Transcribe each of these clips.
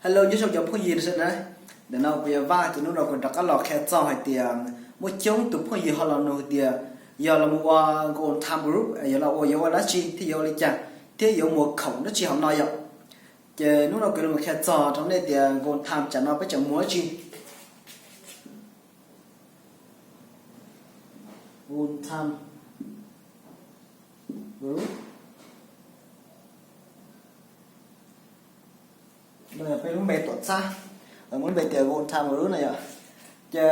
Hello, nyob zoo cov phooj ywg sawv daws na. Ntawm no kuv yog Vaj, ces hnub no kuv rov qab los qhia txog hais tias muaj coob tus phooj ywg ho los nug tias yog los mus ua Gold Time Group yuav los ua, yuav ua dab tsi thiab yuav ua li cas, thiab yuav muag khoom dab tsi hauv no yom. Ces hnub no kuv los qhia txog rau nej tias Gold Time tsam no peb tseem muag dab tsi. Gold Time Group. No yog peb lub npe tuam txhab, lawv muab lub npe tias Gold Time Group no yom. Ces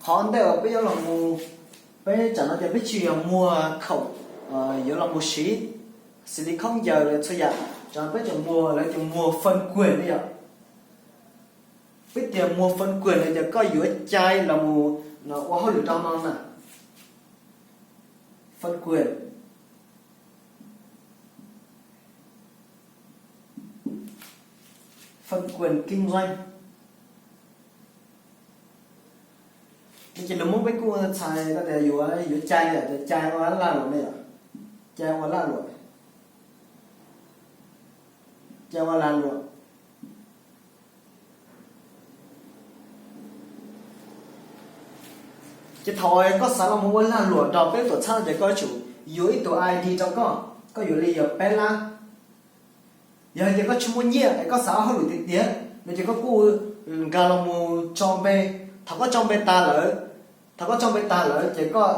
qhov ntej uas peb yuav los mus, peb tsam no ces peb tsis yog muag khoom yuav los mus siv, xws li khaub ncaws los txhua yam, tsam no peb tseem muag, lawv tias muag phần quyền no yom. Peb tias muag phần quyền no ces koj yuav cai los mus ua hauj lwm rau no na. Phần quyền. Phần quyền kinh doanh. Ces lawv muab peb kuj txhais tias yuav, yuav cai, tias cai ua lag luam ne yom. Cai ua lag luam. Cai ua lag luam. Ces thaum koj xav los mus ua lag luam nrog peb tuam txhab no ces koj yuav tsum yuav ib tug ID rau koj, koj yuav li yog peb lab. Yog hais tias koj tsis muaj nyiaj es koj xav ua hauj lwm tiag tiag no ces koj kuj nkag los mus tso npe. Thaum koj tso npe tag lawm, thaum koj tso npe tag lawm ces koj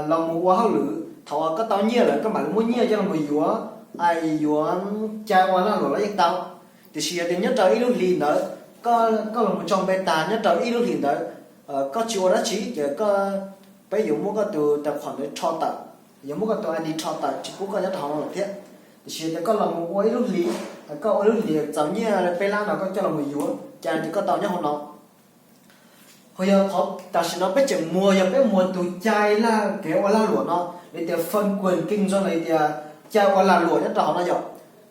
los mus ua hauj lwm, thaum koj tau nyiaj lawm koj mam li muab nyiaj coj los mus yuav, es yuav cai ua lag luam los yeej tau. Tiam sis yog tias nyob rau ib lub hlis ntawd, koj los mus tso npe tag nyob rau ib lub hlis ntawd, koj tsis ua dab tsi ces koj, peb yuav muab koj tus tài khoản ntawd rho tawm, yuav muab koj tus ID rho tawm tsis pub koj nyob rau hauv no lawm thiab. Tiam sis yog tias koj los mus ua ib lub hlis, koj ua ib lub hlis txaus nyiaj peb lab no koj coj los mus yuav cai ces koj tau nyob hauv no. Ho yog qhov tam sim no peb tseem muag yog peb muag tus cai lag, kev ua lag luam no, li tias phần quyền kinh doanh los tias cai ua lag luam nyob rau hauv no yom.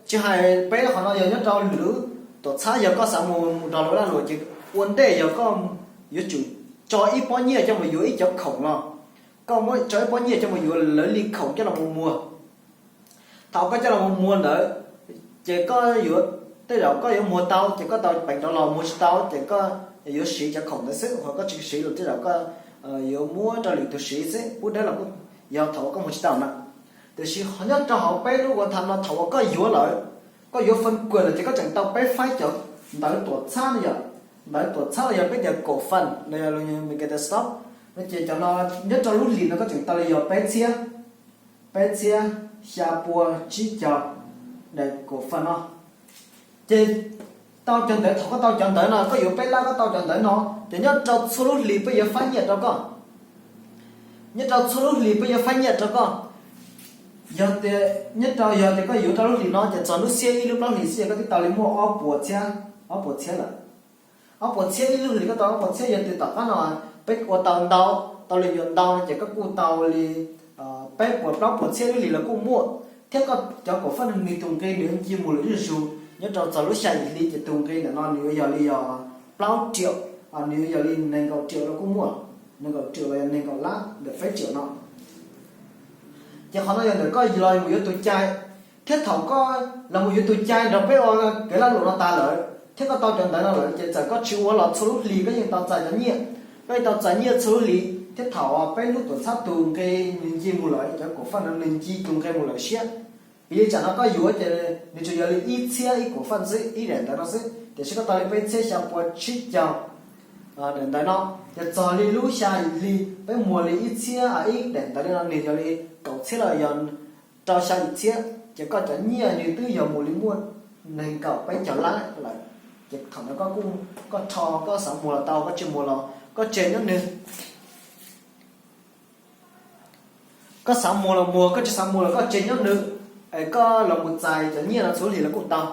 Tsis hais peb qhov no, yog nyob rau lwm lub tuam txhab yog koj xav mus nrog luag lag luam ces ua ntej yog koj yuav tsum tso ib pob nyiaj coj mus yuav ib cov khoom no. Koj muab tso ib pob nyiaj coj mus yuav lawv li khoom coj los mus muag. Thaum koj coj los mus muag ntawd ces koj yuav, tej zaum koj yuav muag tau ces koj tau peev rov los, muag tsis tau ces koj yuav siv cov khoom ntawd xwb, ho koj tsis siv los tej zaum koj yuav muab rau lwm tus siv xwb, pub deb los kuj yog thaum koj muag tsis tau na. Tiam sis nyob rau hauv peb lub Gold Time no thaum uas koj yuav lawm, koj yuav phần quyền lawm ces koj tseem tau peb faib cov ntawv tuam txhab no yom. Ntawv tuam txhab los yog peb tias cổ phần no, yog lus Meskas tias stock no ces cov no nyob rau lub hlis no koj tseem tau li yog peb txhiab, peb txhiab xya pua tsib caug daim cổ phần no. Ces tau cov ntawv, thaum koj tau cov ntawv no, koj yuav peb lab koj tau cov ntawv no ces nyob rau txhua lub hlis peb yuav faib nyiaj rau koj. Nyob rau txhua lub hlis peb yuav faib nyiaj rau koj. Yog tias, nyob rau yog tias koj yuav rau lub hlis no ces txog hnub xiab ib lub plaub hlis xwb ces koj twb tau li muaj ob puas txhiab, ob puas txhiab lawm. Ob puas txhiab ib lub hlis koj tau ob puas txhiab, yog tias tom qab no peb ua tau ntau, tau li nyuam ntau no ces koj kuj tau li peb puas plaub puas txhiab lub hlis los kuj muaj. Thiab koj cov cổ phần no nws tus nqi nws ncig mus lawm zuj zus, nyob rau txog lub xya yim hli ces tus nqi ntawm no nws yuav yog li yog plaub triệu, nws yuav yog li nees nkaum triệu los kuj muaj, nees nkaum triệu los yog nees nkaum lab ntawm peb triệu no. Ces qhov no yog ntawm koj los mus yuav tus cai, thiab thaum koj los mus yuav tus cai nrog peb ua kev lag luam no tas lawm thiab koj tau cov ntawv no lawm ces txawm koj tsis ua los txhua lub hlis koj yeej tau txais cov nyiaj, koj yeej tau txais nyiaj txhua lub hlis. Thiab thaum peb lub tuam txhab tus nqi nws ncig mus lawm, cov cổ phần no nws ncig tus nqi mus lawm siab. Piv li tsam no koj yuav ces nws tsuas yog li ib txhiab ib cổ phần xwb, ib daim ntawv no xwb, tiam sis koj tau li peb txhiab xya pua tsib caug daim ntawv no. Ces txog li lub xya yim hli peb muag li ib txhiab ib daim ntawv li no nws yog li kaum txhiab los yog rau xya yim txhiab, ces koj cov nyiaj nws twb yog mus li muaj nees nkaum peb caug lab lawm. Ces thaum ntawd koj kuj, koj rho, koj xav muag los tau, koj tsis muag los koj tseg nyob nws. Koj xav muag los muag, koj tsis xav muag los koj tseg nyob nws, es koj los mus txais cov nyiaj no txhua hlis los kuj tau.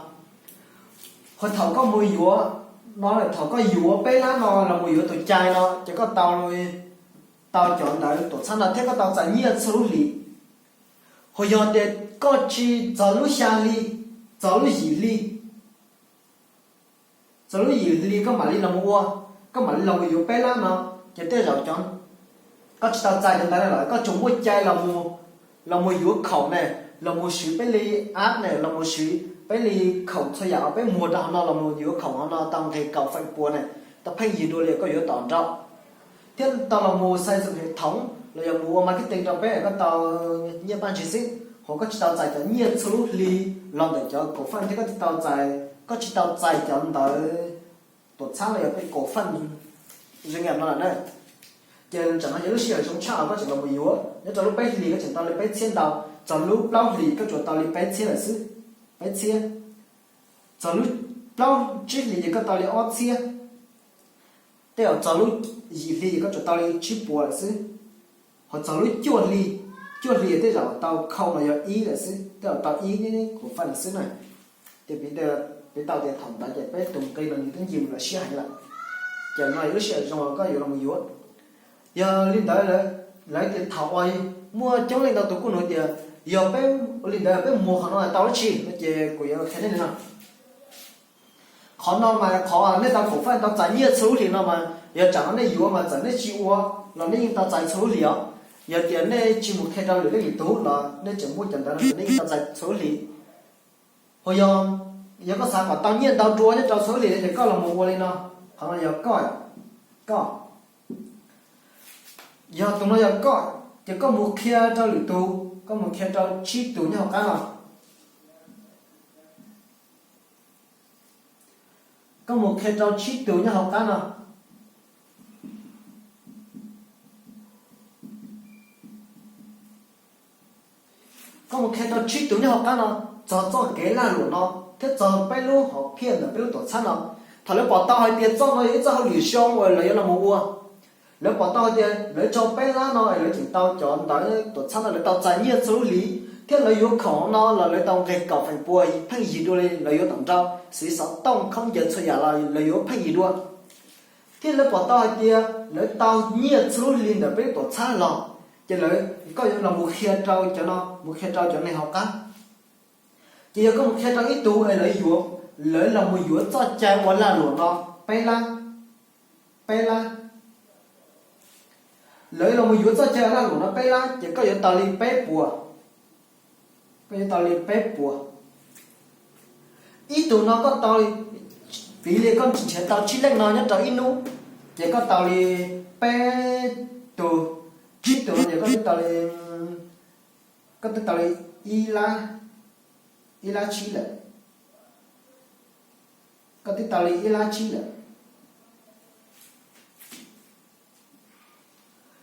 Ho thaum koj mus yuav no, thaum koj yuav peb lab no los mus yuav tus cai no ces koj tau, tau cov ntawv tuam txhab no thiab koj tau txais nyiaj txhua lub hlis. Ho yog tias koj tsis txog lub xya hli, txog lub yim hli, txog lub yim hli koj mam li los mus ua, koj mam li los mus yuav peb lab no, ces tej zaum koj tsis tau txais cov ntawv no lawm, koj tsuas muaj cai los mus yuav khoom ne, los mus siv peb li app ne, los mus siv peb li khoom txhua yam uas peb muag rau hauv no los mus yuav khoom hauv no tau nqes kaum feem pua ne, tau pheej yig dua li koj yuav tom nraum. Thiab tau los mus xais xum hem thoov los yog mus ua marketing rau peb es koj tau nyiaj paj ntsis xwb, hos koj tsis tau txais cov nyiaj txhua lub hli los ntawm cov kaum faj thiab koj tsis tau txais, koj tsis tau txais cov ntawv tuam txhab los yog peb kaum faj zoo yam no lawm na. Ces tam no yog lub sij hawm zoo tshaj koj tseem los mus yuav, nyob rau lub peb hlis koj tseem tau li peb txhiab ntau, txog lub plaub hlis koj tsuas tau li peb txhiab lawm xwb, peb txhiab. Txog lub plaub tsib hlis ces koj tau li ob txhiab. Tej zaum txog lub yim hli ces koj tsuas tau li tsib puas lawm xwb. Hos txog lub cuaj hli, cuaj hli tej zaum tau khau los yog ib lawm xwb, tej zaum tau ib kaum faj lawm xwb na. Ces piv tau tias thaum ntawd ces peb tus nqi no nws twb ncig mus lawm siab heev lawm. Ces no yog lub sij hawm zoo koj yuav los mus yuav. Yog li ntawd, lawv tias thaum uas muaj coob leej ntau tus kuj nug tias, yog peb ua li ntawd peb muag qhov no tau dab tsi no ces kuv yuav qhia nej li no. Qhov no mas qhov nej tau kaum faj tau txais nyiaj txhua lub hlis no mas yog tsam no nej yuav mas txawm nej tsis ua los nej yeej tau txais txhua lub hlis os. Yog tias nej tsis mus qhia rau lwm leej lwm tus los nej tseem muaj cov ntawv no ces nej yeej tau txais txhua lub hlis. Hos yog, yog koj xav kom tau nyiaj ntau dua nyob rau txhua lub hlis ces koj los mus ua li no. Qhov no yog koj, koj, yog tus no yog koj, ces koj mus qhia rau lwm tus, koj mus qhia rau tsib tus nyob hauv qab no. Koj mus qhia rau tsib tus nyob hauv qab no. Koj mus qhia rau tsib tus nyob hauv qab no txog txoj kev lag luam no thiab txog peb lub hom phiaj ntawm peb lub tuam txhab no. Thaum lawv pom tau hais tias txoj no yog ib txoj hauj lwm zoo uas lawv yuav los mus ua, lawv pom tau hais tias lawv tso peb lab no es lawv tseem tau cov ntawv tuam txhab no lawv tau txais nyiaj txhua lub hlis, thiab lawv yuav khoom no los lawv tau nqes kaum feem pua pheej yig dua li lawv yuav tom nrau, siv xov tooj khaub ncaws txhua yam los lawv yuav pheej yig dua. Thiab lawv pom tau hais tias lawv tau nyiaj txhua lub hli ntawm peb lub tuam txhab los, ces lawv, koj yuav los mus qhia rau cov no, mus qhia rau cov neeg hauv qab. Ces yog koj mus qhia rau ib tug es lawv yuav, lawv los mus yuav txoj cai ua lag luam no peb lab, peb lab. Lawv los mus yuav txoj cai ua lag luam no peb lab ces koj yuav tau li peb puas, koj yuav tau li peb puas. Ib tug no koj tau li, piv li koj nrhiav tau tsib leej no nyob rau ib hnub, ces koj tau li peb tug, tsib tug no ces koj twb tau li, koj twb tau li ib lab, ib lab tsib lawm. Koj twb tau li ib lab tsib lawm.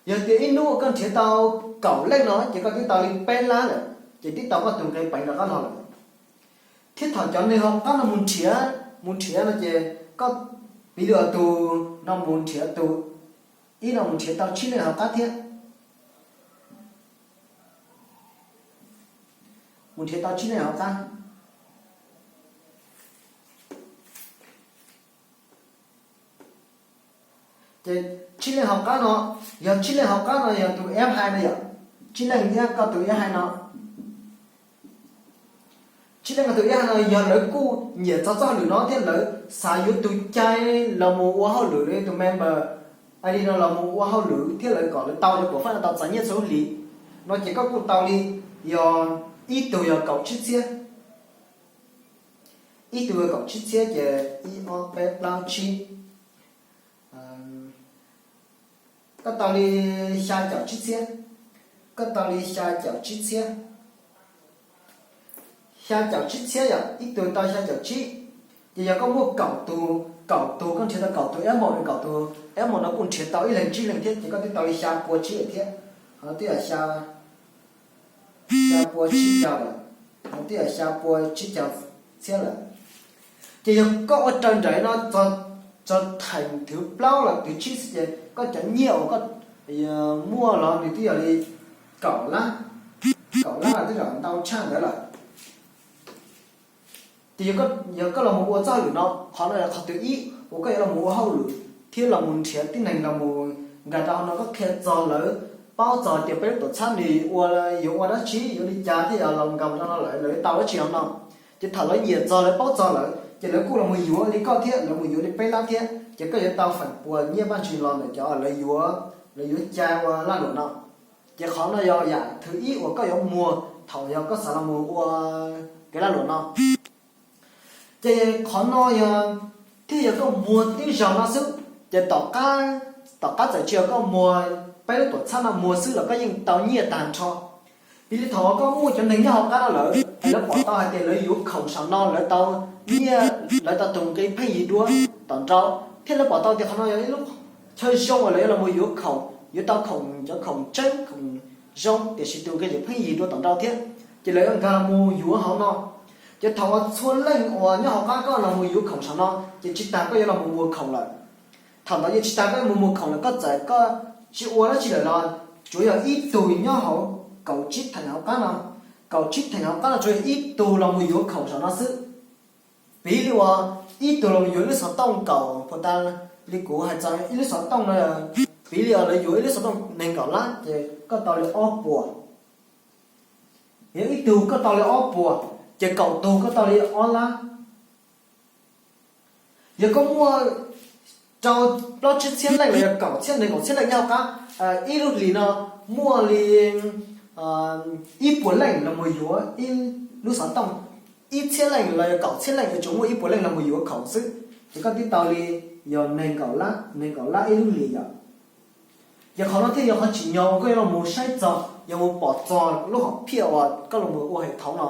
Yog tias ib hnub uas koj nrhiav tau kaum leej no ces koj twb tau li peb lab lawm, ces twb tau koj tus nqi peev rov qab los lawm. Thiab thaum cov neeg hauv qab no mus nrhiav, mus nrhiav no ces koj, piv li tus no mus nrhiav tus ib no mus nrhiav tau tsib leej hauv qab thiab, mus nrhiav tau tsib leej hauv qab. Ces tsib leej hauv qab no, yog tsib leej hauv qab no yog tus F hai no yom, tsib leej thiab koj tus F hai no. Tsib leej koj tus F hai no yog lawv kuj nyiam txog txoj hauj lwm no thiab lawv xav yuav tus cai los mus ua hauj lwm, tus member I D no los mus ua hauj lwm thiab lawv kom lawv tau cov kaum faj no tau txais nyiaj txhua lub hlis no ces koj kuj tau li, yog ib tug yog kaum tsib txhiab, ib tug yog kaum tsib txhiab ces ib ob peb plaub tsib, koj tau li xya caum tsib txhiab, koj tau li xya caum tsib txhiab, xya caum tsib txhiab yom, ib tug tau xya caum tsib. Ces yog koj muaj kaum tus, kaum tus koj nrhiav tau kaum tus F một, kaum tus F một no kuj nrhiav tau ib leeg tsib leeg thiab ces koj twb tau li xya pua tsib lawm thiab. Ho twb yog xya, xya pua tsib caug lawm, ho twb yog xya pua tsib caug txhiab lawm. Ces yog koj ua raws nraim no txog theem thib plaub los thib tsib xwb ces koj cov nyiaj uas koj muaj los nws twb yog li kaum lab, kaum lab los twb yog ntau tshaj ntawd lawm. Ces yog koj los mus ua txoj hauj lwm no, qhov no yog qhov thib ib uas koj yuav los mus ua hauj lwm thiab los mus nrhiav tib neeg los mus nkag rau hauv no, koj qhia txog lawv, paub txog tias peb lub tuam txhab nws ua, yuav ua dab tsi, yuav li cas thiab yog los nkag rau no lawm lawv tau dab tsi hauv no. Ces thaum lawv nyiam txog lawv paub txog lawm ces lawv kuj los mus yuav li koj thiab, lawv mus yuav li peb lab thiab ces koj yuav tau feem pua nyiaj paj ntsis los ntawm cov lawv yuav, lawv yuav cai ua lag luam no. Ces qhov no yog yam thib ib uas koj yuav muag thaum yog koj xav los mus ua kev lag luam no. Ces qhov no yog thiaj yog koj muag tib zaug no xwb, ces tom qab, tom qab txawm tsis yog koj muag peb lub tuam txhab no muag xwb los koj yeej tau nyiaj tag nrho. Vim li thaum koj muaj cov neeg nyob hauv qab no lawm es lawv pom tau hais tias lawv yuav khoom saum no lawv tau nyiaj, lawv tau tus nqi pheej yig dua tom nraud, thiab lawv pom tau tias qhov no yog ib lub chaw zoo uas lawv yuav los mus yuav khoom, yuav tau khoom, cov khoom tseeb khoom zoo tiam sis tus nqi ces pheej yig dua tom nraud thiab, ces lawv yuav nkag los mus yuav hauv no. Ces thaum uas txhua leej uas nyob hauv qab koj los mus yuav khoom saum no ces tsis tas koj yuav los mus muag khoom lawm. Thaum ntawd yeej tsis tas koj yuav mus muag khoom lawm, koj txawm koj tsis ua dab tsi lawm los tsuas yog ib tug nyob hauv kaum tsib theem hauv qab no. Kaum tsib theem hauv qab no tsuas yog ib tug los mus yuav khoom saum no xwb. Piv li uas ib tug los mus yuav lub xov tooj kaum puas tas, li kuv hais txog ib lub xov tooj no, piv li uas lawv yuav ib lub xov tooj nees nkaum lab ces koj tau li ob puas. Yog ib tug koj tau li ob puas, ces kaum tug koj tau li ob lab. Yog koj muaj rau plaub tsib txhiab leej los yog kaum txhiab nees nkaum txhiab leej nyob hauv qab, ib lub hlis no muaj li ib puas leej los mus yuav ib lub xov tooj, ib txhiab leej los yog kaum txhiab leej yuav tsum muaj ib puas leej los mus yuav khoom xwb, ces koj twb tau li yog nees nkaum lab, nees nkaum lab ib lub hlis yom. Yog qhov no thiaj yog qhov tsim nyog uas koj yuav los mus saib txog, yuav mus pom txog lub hom phiaj uas koj los mus ua hem thauv no.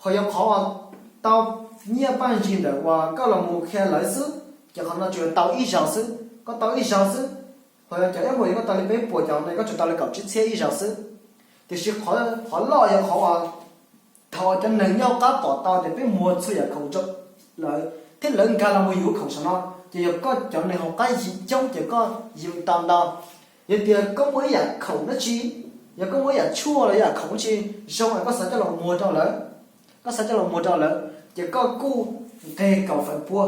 Ho yog qhov uas tau nyiaj paj ntsig ntawm uas koj los mus qhia lawv xwb, ces qhov no tsuas yog tau ib zaug xwb, koj tau ib zaug xwb. Ho yog cov ib puas yog koj tau li peb puas, cov no koj tsuas tau li kaum tsib txhiab ib zaug xwb. Tiam sis qhov loj yog qhov uas thaum cov neeg nyob hauv qab pom tau tias peb muag txhua yam khoom rau lawv thiab lawv nkag los mus yuav khoom saum no, ces yog koj cov neeg hauv qab yim coob ces koj yim tau ntau. Yog tias koj muaj ib yam khoom dab tsi, yog koj muaj ib yam tshuaj los yam khoom dab tsi zoo es koj xav coj los muag rau lawv, koj xav coj los muag rau lawv, ces koj kuj nqeg kaum feem pua.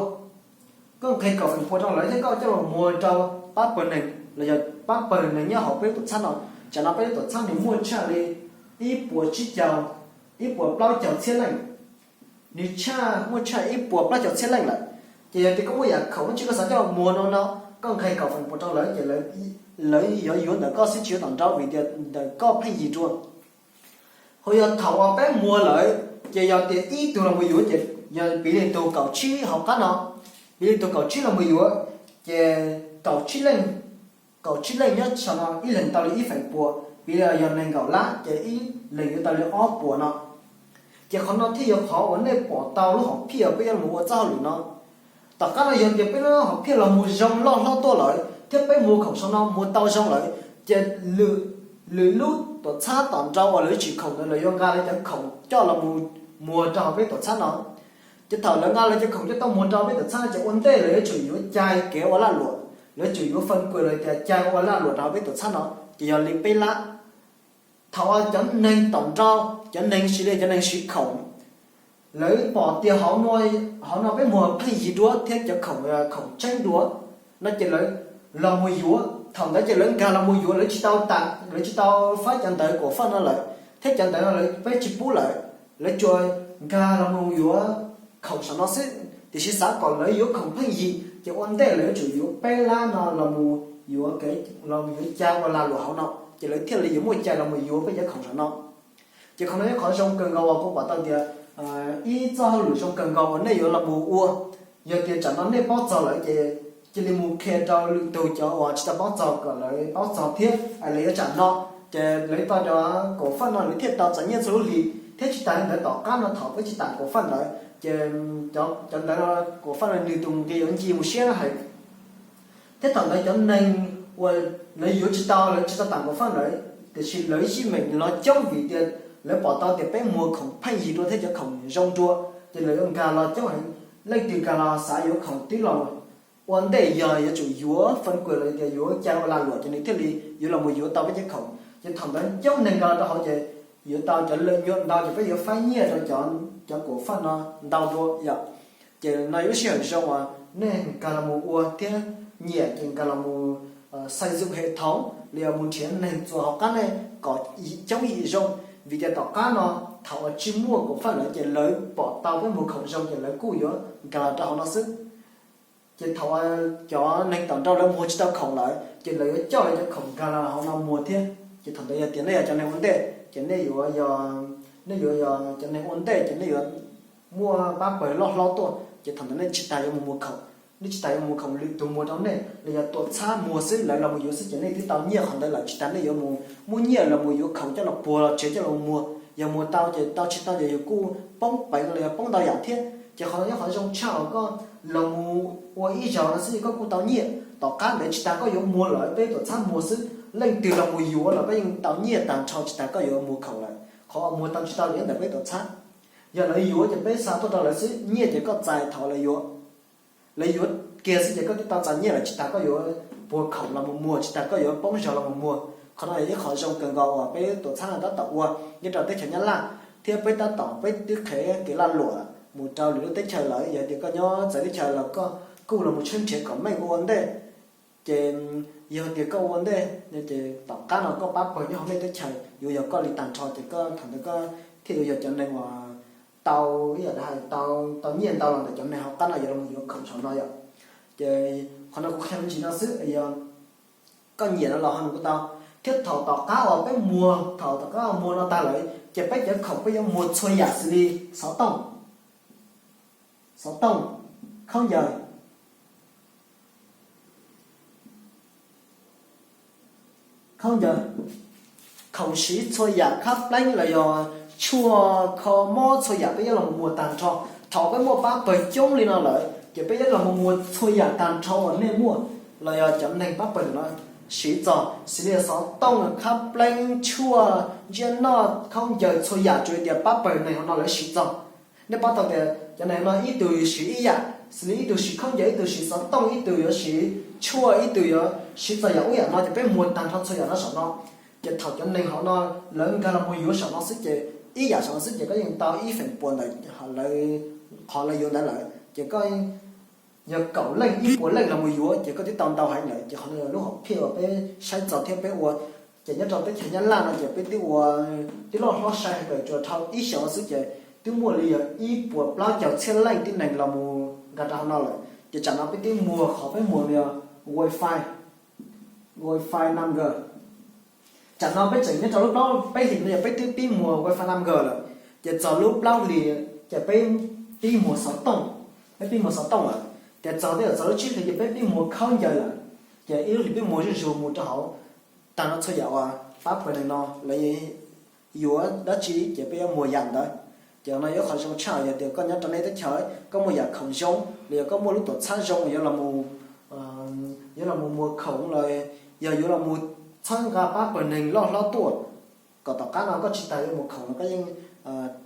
Koj nqeg kaum feem pua rau lawv thiab koj coj los muag rau pab pawg neeg los yog pab pawg neeg nyob hauv peb tuam txhab no. Tsam no peb tuam txhab nws muaj tshaj li ib puas tsib caug, ib puas plaub caug txhiab leej, nws tshaj, muaj tshaj ib puas plaub caug txhiab leej lawm. Ces yog tias koj muaj yam khoom dab tsi koj xav coj los muag no no, koj nqeg kaum feem pua rau lawv ces lawv yuav yuav ntawm koj xwb tsis yuav tom nraud vim tias ntawm koj pheej yig dua. Ho yog thaum uas peb muag lawm ces yog tias ib tug los mus yuav ces yog piv li tus kaum tsib hauv qab no, piv li tus kaum tsib los mus yuav, ces kaum tsib leej, kaum tsib leej nyob saum no ib leeg tau li ib feem pua, piv li yog nees nkaum lab ces ib leeg yuav tau li ob puas no. Ces qhov no thiaj yog qhov uas nej pom tau lub hom phiaj peb yuav los ua txoj hauj lwm no. Tom qab no yog tias peb lub hom phiaj los mus zoo loj hlob tuaj lawm thiab peb muag khoom saum no muag tau zoo lawm, ces lwm lub tuam txhab tom nraud uas lawv tsim khoom ntawd lawv yuav nqa lawv cov khoom coj los muag rau hauv peb tuam txhab no. Ces thaum lawv nqa lawv cov khoom coj tuaj muag rau peb tuam txhab no ces ua ntej lawv yuav tsum yuav cai kev ua lag luam, lawv tsum yuav fee kuas los tias cai ua lag luam rau hauv peb tuam txhab no, ces yog li peb lab. Thaum uas cov neeg tom nraud, cov neeg siv li cov neeg siv khoom, lawv pom tias hauv no peb muag pheej yig dua thiab cov khoom, khoom tseeb dua no ces lawv los mus yuav. Thaum ntawd ces lawv nkag los mus yuav, lawv tsis tau tas, lawv tsis tau faib cov ntawv kuam faj no lawm thiab cov ntawv no lawv peb tsis pub lawm, lawv tsuas nkag los mus yuav khoom saum no xwb. Tiam sis xav kom lawv yuav khoom pheej yig ces ua ntej lawv yuav tsum yuav peb lab no los mus yuav, los mus yuav cai ua lag luam hauv no, ces lawv thiaj li yuav muaj cai los mus yuav peb cov khoom saum no. Ces qhov no yog qhov zoo kawg nkaus uas kuv pom tau tias ib txoj hauj lwm zoo kawg nkaus uas nej yuav los mus ua. Yog tias tsam no nej paub txog lawm ces cia li mus qhia rau lwm tus cov uas tsis tau paub txog kom lawv paub txog thiab es lawv yuav tsam no, ces lawv tau cov kuam faj no lawv thiaj tau txom nyem txhua lub hlis. Thiab tsis tas li ntawd tom qab no thaum peb tsis tam kuam faj ntawd ces cov ntawd no kuam faj no nws tus nqi yuav nci mus siab hais. Thiab thaum ntawd cov neeg uas lawv yuav tsis tau, lawv tsis tau tam kuam faj ntawd tiam sis lawv yeej meem los coob vim tias lawv pom tau tias peb muag khoom pheej yig dua thiab cov khoom zoo dua, ces lawv yuav nkag los coob heev. Leej twg nkag los xav yuav khoom twb los ua ntej yog yuav tsum yuav fee kuas los tias yuav cai ua lag luam ces nws thiaj li yuav los mus yuav tau peb cov khoom. Ces thaum ntawd coob neeg nkag los rau hauv ces yuav tau cov lawm nyuam ntau ces peb yuav faib nyiaj rau cov kuam faj no ntau dua yom. Ces no yog lub sij hawm zoo uas nej nkag los mus ua thiab nyiam ces nkag los mus xais zug hem thoob li mus nrhiav neeg txuas hauv qab nej kom coob yim zoo, vim tias tom qab no thaum uas tsis muaj kuam faj lawm ces lawv pom tau peb muag khoom zoo ces lawv kuj yuav nkag los rau hauv no xwb. Ces thaum cov neeg tom nraud lawv muag tsis tau khoom lawm ces lawv yuav coj lawv cov khoom nkag los hauv no muag thiab. Ces thaum ntawd yog tias nej yog cov neeg ua ntej ces nej yuav, nej yuav yog cov neeg ua ntej ces nej yuav muaj pab pawg loj hlob tuaj, ces thaum ntawd nej tsis tas yuav mus muag khoom. Nej tsis tas yuav mus muag khoom, lwm tus muag rau nej los yog tuam txhab muag xwb, lawv los mus yuav xwb ces nej twb tau nyiaj qhov ntawd lawm, tsis tas nej yuav mus muab nyiaj los mus yuav khoom coj los puag los tsev coj los muag. Yog muag tau ces tau, tsis tau ces yus kuj poob peev los yog poob ntau yam thiab. Ces qhov no yog qhov zoo tshaj uas koj los mus ua ib zaug no xwb ces koj kuj tau nyiaj. Tom qab ntawd tsis tas koj yuav muag lawm, peb tuam txhab muag xwb, leej twg los mus yuav los koj yeej tau nyiaj tag nrho, tsis tas koj yuav muag khoom lawm. Qhov uas muag tau tsis tau los nyob ntawm peb tuam txhab. Yog lawv yuav ces peb xa tuaj rau lawv xwb, nyiaj ces koj txais thaum lawv yuav. Lawv yuav kiag xwb ces koj twb tau txais nyiaj lawm, tsis tas koj yuav puag khoom los mus muag, tsis tas koj yuav poob zaug los mus muag. Qhov no yog ib qhov zoo kawg nkaus uas peb tuam txhab tab tom ua nyob rau teb chaws Nyab Laj, thiab peb tab tom, peb twb qheb kev lag luam mus rau lwm lub teb chaws lawm. Yog tias koj nyob txawv teb chaws los koj kuj los mus tshawb nrhiav kom meej ua ntej. Ces yog tias koj ua ntej ces tom qab no koj pab pawg nyob hauv nej teb chaws yuav yog koj li tag nrho, ces koj thaum ntawd koj thiaj yuav yog cov neeg uas tau, ib yam li hais, tau, tau nyiaj ntau los ntawm cov neeg hauv qab no yuav los yuav khoom saum no yom. Ces qhov no kuv qhia me ntsis no xwb, yog koj nyiam no los ho nws kuj tau. Thiab thaum tom qab uas peb muag, thaum tom qab uas muag no tag lawm ces peb cov khoom peb yuav muag txhua yam xws li xov tooj, xov tooj, khaub ncaws, khaub ncaws, khoom siv txhua yam, khab pleeb los yog tshuaj, kho mob, txhua yam peb yuav los mus muag tag nrho. Thaum peb muaj pab pawg coob li no lawm ces peb yuav los mus muag txhua yam tag nrho uas nej muaj los yog cov neeg pab pawg no siv txog, xws li xov tooj, khab pleeb, tshuaj, ntsiab noj, khaub ncaws, txhua yam tsuas tias pab pawg neeg hauv no lawv siv txog. Nej paub tau tias cov neeg no ib tug siv ib yam, xws li ib tug siv khaub ncaws, ib tug siv xov tooj, ib tug yuav siv tshuaj, ib tug yuav siv txog yam ub yam no, ces peb muag tag nrho txhua yam no saum no. Ces thaum cov neeg hauv no lawv nkag los mus yuav saum no xwb ces ib yam saum no xwb ces koj yeej tau ib feem pua ntawm lawv, qhov lawv yuav ntawd lawm. Ces koj yog kaum leej ib puas leej los mus yuav ces koj twb tau ntau heev lawm. Ces qhov no yog lub hom phiaj uas peb saib txog thiab peb ua. Ces nyob rau teb chaws Nyab Laj no ces peb twb ua, twb loj hlob sai heev lawm, tsuas dhau ib xyoos xwb ces twb muaj li yog ib puas plaub caug txhiab leej tib neeg los mus nkag rau hauv no lawm. Ces tsam no peb twb muag, qhov peb muag no yog wifi, wifi năm G. Tsam no peb tseem nyob rau lub plaub, peb hlis no yog peb twb pib muag wifi năm G lawm. Ces txog lub plaub hlis ces peb pib muag xov tooj, peb pib muag xov tooj lawm. Ces txog twb yog txog lub tsib hlis ces peb pib muag khaub ncaws lawm. Ces ib lub hlis peb muag zuj zus mus rau hauv. Tag no txhua yam uas pab pawg neeg no lawv yuav dab tsi ces peb yuav muag yam ntawd. Ces no yog qhov zoo tshaj, yog tias koj nyob rau nej teb chaws koj muaj yam khoom zoo los yog koj muaj lub tuam txhab zoo yuav los mus, yuav los mus muag khoom los yog yuav los mus txhawb nqa pab pawg neeg loj hlob tuaj, kom tom qab no koj tsis tas yuav muag khoom los koj yeej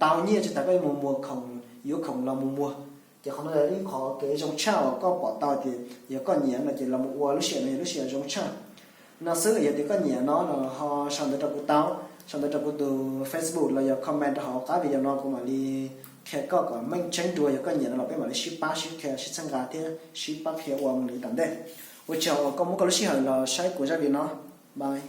tau nyiaj, tsis tas koj yuav mus muag khoom, yuav khoom los mus muag. Ces qhov no yog ib qhov kev zoo tshaj uas koj pom tau tias yog koj nyiam no ces los mus ua lub sij hawm no yog lub sij hawm zoo tshaj. No xwb, yog tias koj nyiam no los ho sau ntawv rau kuv tau, sau ntawv rau kuv tus Facebook los yog comment rau hauv qab video no kuv mam li qhia koj kom meej tseeb dua. Yog koj nyiam no los peb mam li sib pab sib qhia sib txhawb nqa thiab sib pab qhia ua mus li tom ntej. Ua tsaug uas koj muab koj lub sij hawm los saib kuv zaj video no. Bye.